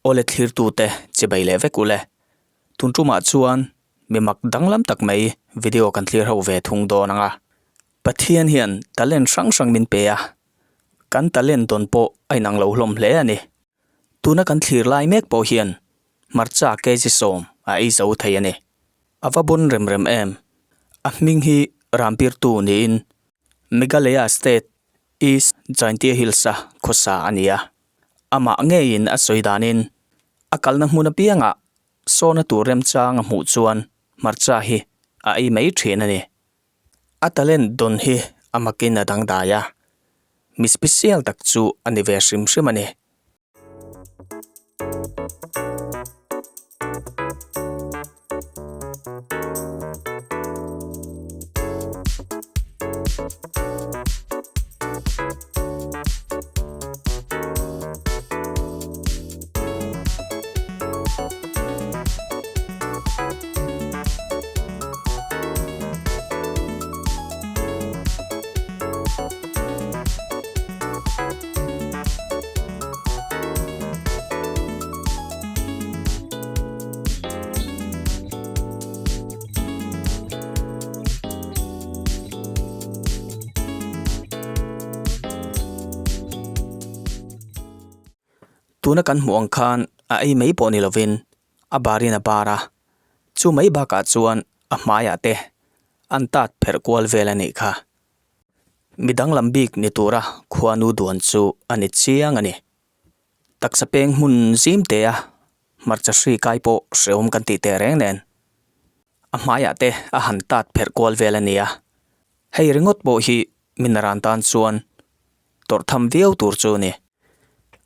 Awle thlirtute chibai leh vek ule. Tun tumah chuan mi mak danglam tak mai video kan thlir ho ve thung dawn ang a. Pathian hian talent hrang hrang min pe a, kan talent dawn pawh a inang lo hlawm hle a ni. Tuna kan thlir lai mek pawh hian hmarcha kg sawm a ei zo thei a ni. A va bawn rem rem em? A hming hi Rampirtu niin Meghalaya State East Jaintia Hills-a khawsa a ni a. Amah ngeiin a sawi danin a kalna hmun apiangah sawna tur remchang a hmuh chuan hmarcha hi a ei mai thin a ni. A talent dawn hi a makin a dangdai a, mi special tak chu a ni ve hrim hrim a ni. Tuna kan hmuh ang khan a ei mai pawh ni lovin a barin a bar a, chu mai bakah chuan a hmaiah te an tat pherh kual vel a nih kha. Mi danglam bik ni tura khuanu duan chu a ni chiang a ni. Taksa peng hmun zim te a hmarcha hri kai pawh hrehawm kan tih teh reng nen a hmaiah te a han tat pherh kual vel a ni a, hei ringawt pawh hi mi naran tan chuan tawrh tham viau tur chu a ni.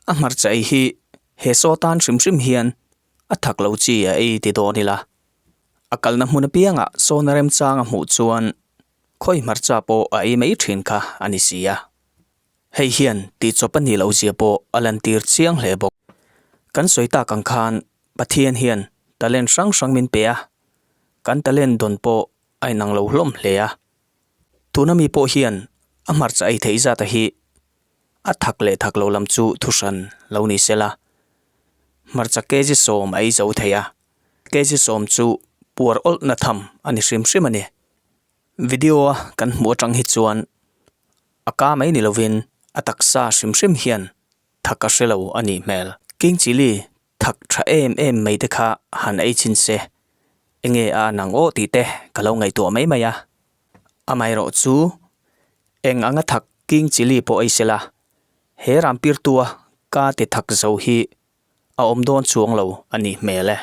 A hmarcha ei hi he saw tan hrim hrim hian a thak lo chi a ei ti dawn ila, a kalna hmun apiangah sawna remchang a hmuh chuan khawi hmarcha pawh a ei mai thin kha a ni si a. Hei hian tihchawp a nih loh zia pawh a lantir chiang hle bawk. Kan sawi tak ang khan Pathian hian talent hrang hrang min pe a, kan talent dawn pawh a inang lo hlawm hle a. Tuna mi pawh hian a hmarcha ei theih zata hi a thak leh thak lo lam chu thuhran lo ni sela, hmarcha kg sawm a ei zo thei a, kg sawm chu puar awlhna tham a ni hrim hrim a ni. Video a kan hmuh atang hi chuan a ka mai ni lovin a taksa hrim hrim hian thak a hre lo a nih hmel. King Chilli thak tha em em mai te kha han ei chhin se, enge a an ang aw tih te ka lo ngaihtuah mai mai a. Amaherawh chu eng anga thak King Chilli pawh ei sela, he Rampirtua ka ti thak zo hi a awm dawn chuang lo a nih hmel e.